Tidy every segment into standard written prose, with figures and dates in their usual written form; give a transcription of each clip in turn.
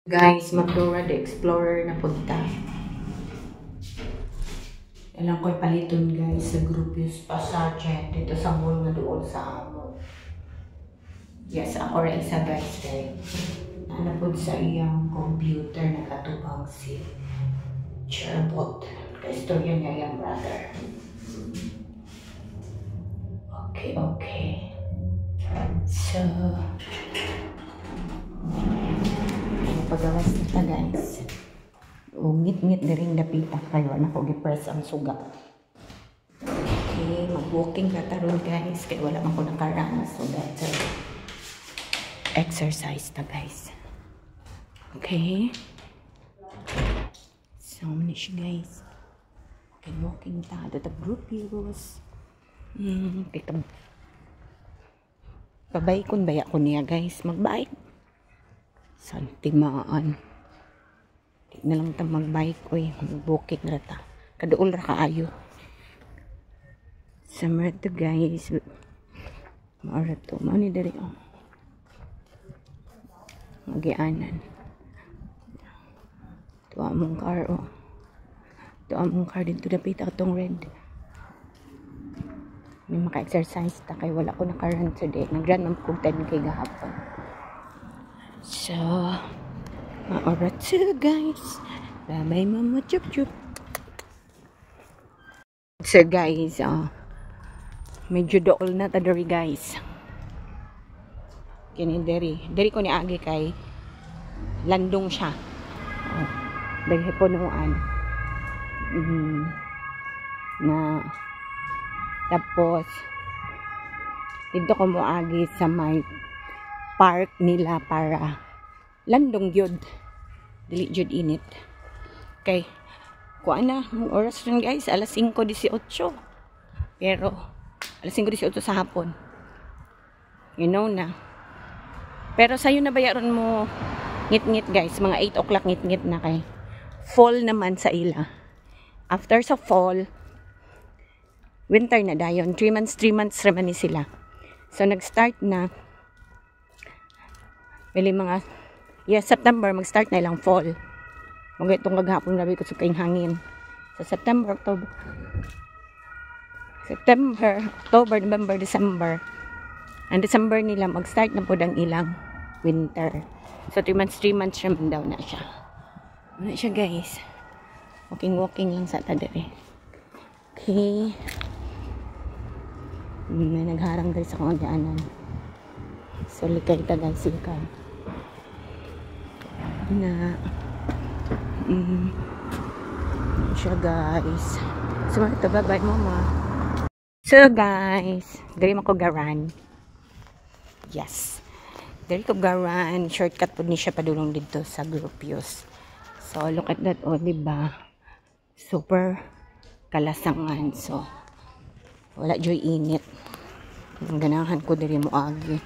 Guys, mag-Dora the Explorer na punta. Alam ko'y paliton, guys, sa Gropius Passage dito sa mall nga dool sa amo. Yes, ako ra isa, guys, kay naa pod sa iyang computer nakatubang si Cherbot. Kaistorya niya iyang brother. Okay. So, pagawas na ta, guys. O ngit-ngit na rin dapita kayo. Anak ko gi-press ang suga. Okay, mag-walking na taron, guys. Kaya wala man ko nakaraan. So better exercise ta, guys. Okay. So, muna siya, guys. Okay, walking ta. Dito Gropius. Kita. Pabaykon baya ko niya, guys? Magbike. Santimaan. Di na lang ta magbike, oy. Mag-walking ra ta. Kaduol ra kaayo. Summer to, guys. Maara to. Mao ni diri, oh. Magianan. Tuwa mong car, oh. Tuwa mong car dito dapita atong red. May maka-exercise ta kay wala ko naka-run today. Nag-run man ko 10K gahapon. So, maora to, guys. Bye-bye, mama. Chup chup. So, guys, oh, medyo dool na ta diri, guys. Kini diri. Diri ko ni agi kay landong siya. Oh, diri punuan. Na tapos dito ko moagi sa may park nila para landong gyud, dili jud init kay kuan na ang oras rin, guys, alas 5:18, pero alas 5:18 sa hapon, you know na. Pero sayo na bayaron mo ngit-ngit, guys, mga 8 o'clock ngit-ngit na kay fall naman sa ila. After sa fall, winter na dayon. 3 months, 3 months raman ni sila. So nag-start na bili mga, yes, September mag-start na ilang fall. Mga itong kaghapon, grabe ko sa kayong hangin. Sa September, October, September, October, November, December. Ang December nila mag-start na po ang ilang winter. So 3 months, 3 months raman daw na siya. Ano siya, guys? Walking, walking lang sa tadere. Okay. May nagharang diri sa akong daanan. So likay ta, guys, likay. Na siya, guys. So ito, bye bye, mama. So guys, diri man ko garan. Yes. Diri ko garan, shortcut pud ni siya padulong dito sa Gropius. So look at that, oh, di ba? Super kalasangan. So wala joy init. Ang ganahan ko diri mo agi.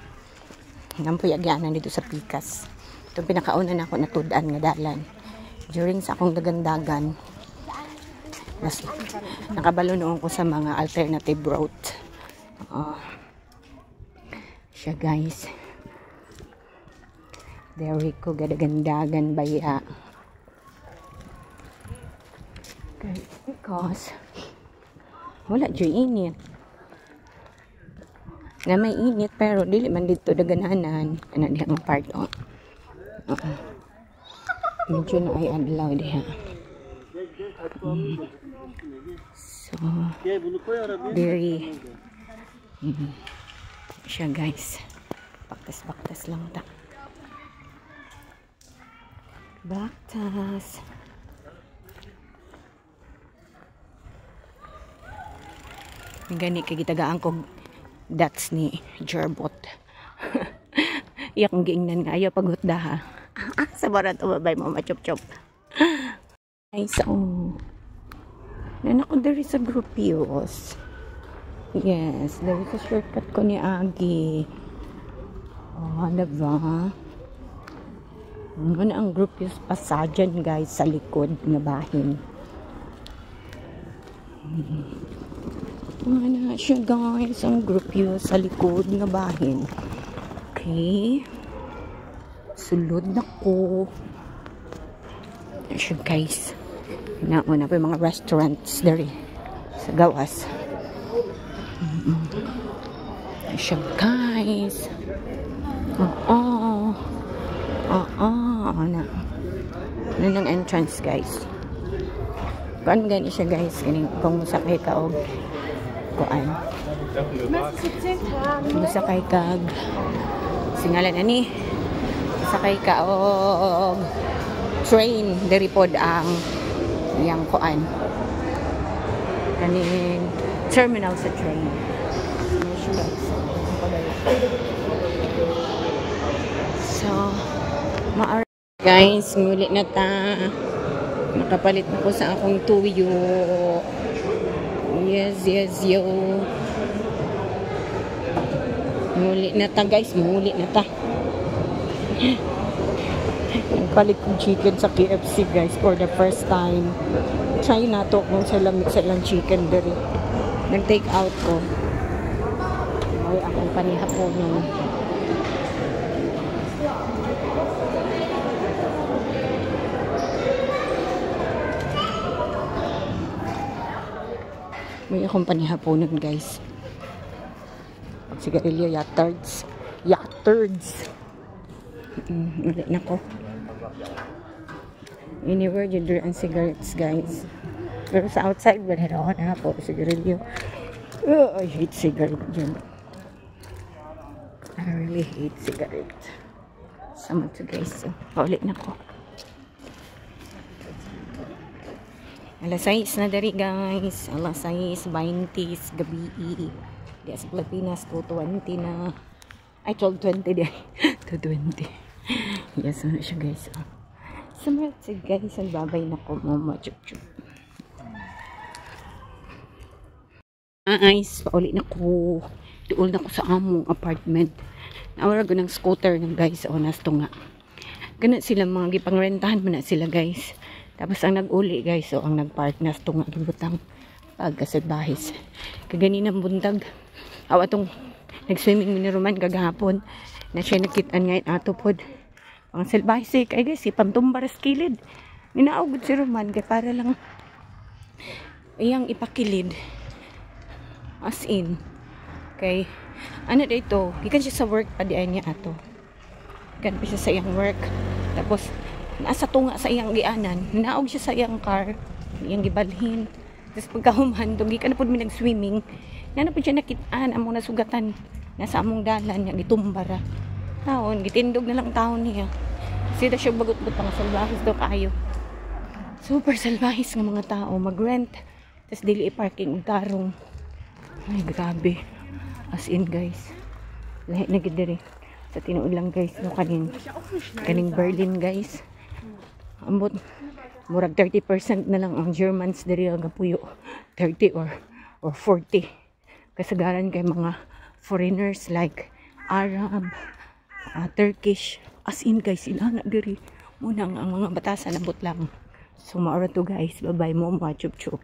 Nampoy agyanan dito sa Pikas. Itong pinakauna na ako natud-an nga dalan. During sa akong dagandagan, nas, nakabalo noon ko sa mga alternative route. Oh. Siya, guys. There we go, gadagandagan baya. Okay, because wala joy init. Na may init pero dili man dito dagananan. Ana diha ang part, oh. Medyo na ay adlaw diha. So, very siya, guys. Baktas-baktas lang ta. Baktas. Gani kay gitagaan ko dots ni Jerbot. Iya kong giingnan nga ayaw paghutda ha. Sa barat babay mo machup-chup. Guys, oh. Nana ko diri sa Gropius. Yes, there is a shortcut ko ni Agi. Oh, diba? Ano ang Gropius Passagen, guys, sa likod nga bahin. Ano siya, guys, ang Gropius sa likod nga bahin. Okay. Sulod na ko. Siya, guys. Nauna pa yung mga restaurants diri sa gawas. Siya, guys. Oo. Oo. Na. Ano ng entrance, guys. Kuan gani siya, guys. Ganing kung musakay ka og kuan. Musakay kag singalan ani. Sakay ka og train, diri pod ang iyang kuan. Kaning terminal sa train. Ano siya, guys. So, maar guys, muli na ta. Nakapalit na ko sa akong tuyo. Yes, yo. Muli na ta, guys, muli na ta. Nagpalit kong chicken sa KFC, guys, for the first time. Try na to kung sila sa ilang chicken diri. Nag-take out ko. Ay, akong panihaponon. May akong panihaponon, guys. Sigarilyo, yatards. Yatards. Ulit na ko. Anywhere you do ang cigarettes, guys. Pero sa outside, wala na ako na po. Sigarilyo. Oh, I hate cigarette dyan. I really hate cigarette. Sama to, guys. So, paulit na ko. Alas 6 na dari, guys. Alas 6:20 gabi. Di sa Pilipinas, 2:20 na. Ay, 12:20 di. 2:20. Yes, ano siya, guys. Sama to, guys. Ang babay na ko. Mama, chup chup. Guys, pauli na ko. Duol na ko sa among apartment. Nawara ko ng scooter ng guys. O, nasto nga. Ganun sila mga gipangrentahan mo na sila, guys. Tapos ang nag-uli, guys, so ang nag-park nasto nga gibutang pagkasalbahis. Kaganinang buntag. Aw atong nag-swimming ni Roman kagahapon na siya nakitaan ngayon ato pod. Ang salbahis eh, kay guys, si pamtumbar sa kilid. Ninaugod si Roman kay para lang iyang ipakilid. As in. Kay ano dito, gikan siya sa work pa di ay niya ato. Gikan pa siya sa iyang work. Tapos nasa tunga sa iyang gianan, naog siya sa iyang car, iyang gibalhin. Tapos pagkahuman, gikan na pud mi nag-swimming. Na na pud siya nakitaan among nasugatan. Nasa among dalan niya gitumbara. Taon, gitindog na lang taon niya. Sida siya bagot-bagot pang salbahis daw kaayo. Super salbahis nga mga tao mag-rent. Tapos dili i-parking og tarong. Ay, grabe. As in, guys. Lahi na gid diri. Sa tinuod lang, guys, no, kaning Berlin, guys. Ambot murag 30% na lang ang Germans diri ang gapuyo. 30 or 40. Kasagaran kay mga foreigners like Arab, Turkish. As in, guys, inana diri. Muna ang mga batasan abot lang. So maora to, guys. Bye-bye mo, mga chup chup.